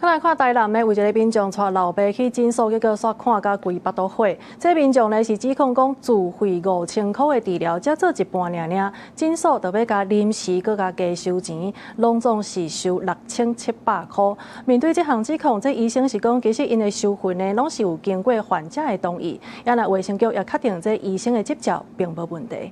來看台南的有一个民眾帶老爸去診所，結果煞看甲規腹肚火。這民眾呢是指控講自費5000箍的治療，才做一半爾爾，診所就欲共臨時閣共加收錢，攏總是收6700箍。面對這項指控，這醫生是講其實𪜶的收費呢，攏是有經過患者的同意。也若衛生局也確定這醫生的執照並無問題。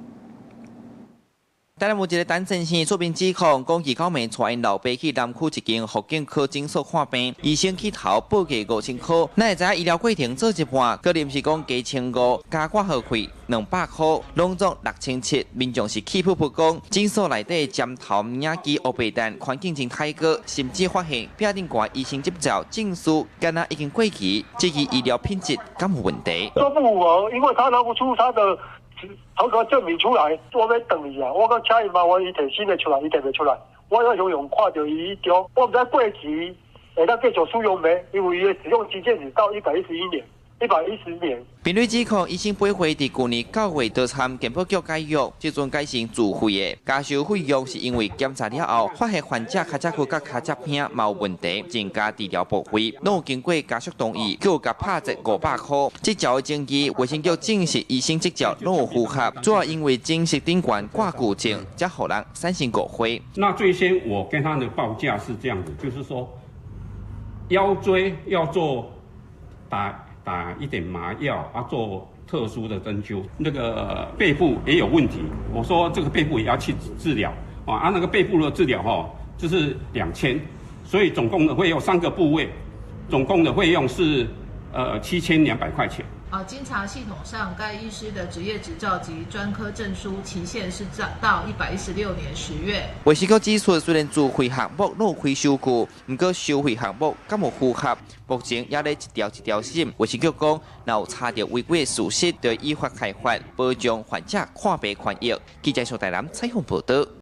台南有一个陳先生出面指控，講伊九暝帶𪜶老爸去南區一間復健科診所看病，醫生起頭報價5000箍，哪會知影醫療過程做一半，閣臨時講加千五，加掛號費200箍，攏總6700。民眾是氣噗噗講，診所內底針頭、影機烏白單，環境真歹過，甚至發現壁頂掛醫生執照證書，敢若已經過期，這個醫療品質敢有問題？都不符合，因為他拿不出他的合格證明出來，我欲轉伊啊！我講請伊麻煩伊提新的出來，伊提袂出來。我要雄雄看著伊彼張，我毋知過期會當繼續使用袂，因為伊的使用期限是到111年，110年。面對指控，醫生本會佇舊年9月就參健保局解約，這陣改成自費的。加收費用是因為檢查了後，發現患者跤脊骨佮跤脊片嘛有問題，增加治療部費，攏有經過家屬同意，閣有共拍折500箍。這條的證據，衛生局證實醫生執照攏有符合，主要因為診室頂懸掛舊證，才予人產生誤會。那最先我跟他的報價是這樣子，就是說腰椎要做打一點麻藥啊，做特殊的針灸，那個背部也有問題。我說這個背部也要去治療啊，那個背部的治療哈，就是2000，所以總共的費用三個部位，總共的費用是7200塊錢。啊，經查系統上，該醫師的執業執照及專科證書期限是到116年10月。衛生局指出，雖然自費項目攏有開收據，毋過收費項目敢有符合，目前也咧一條一條審。衛生局講，若有查著違規的事實，就依法開罰，保障患者看病權益。記者蘇台南採訪報道。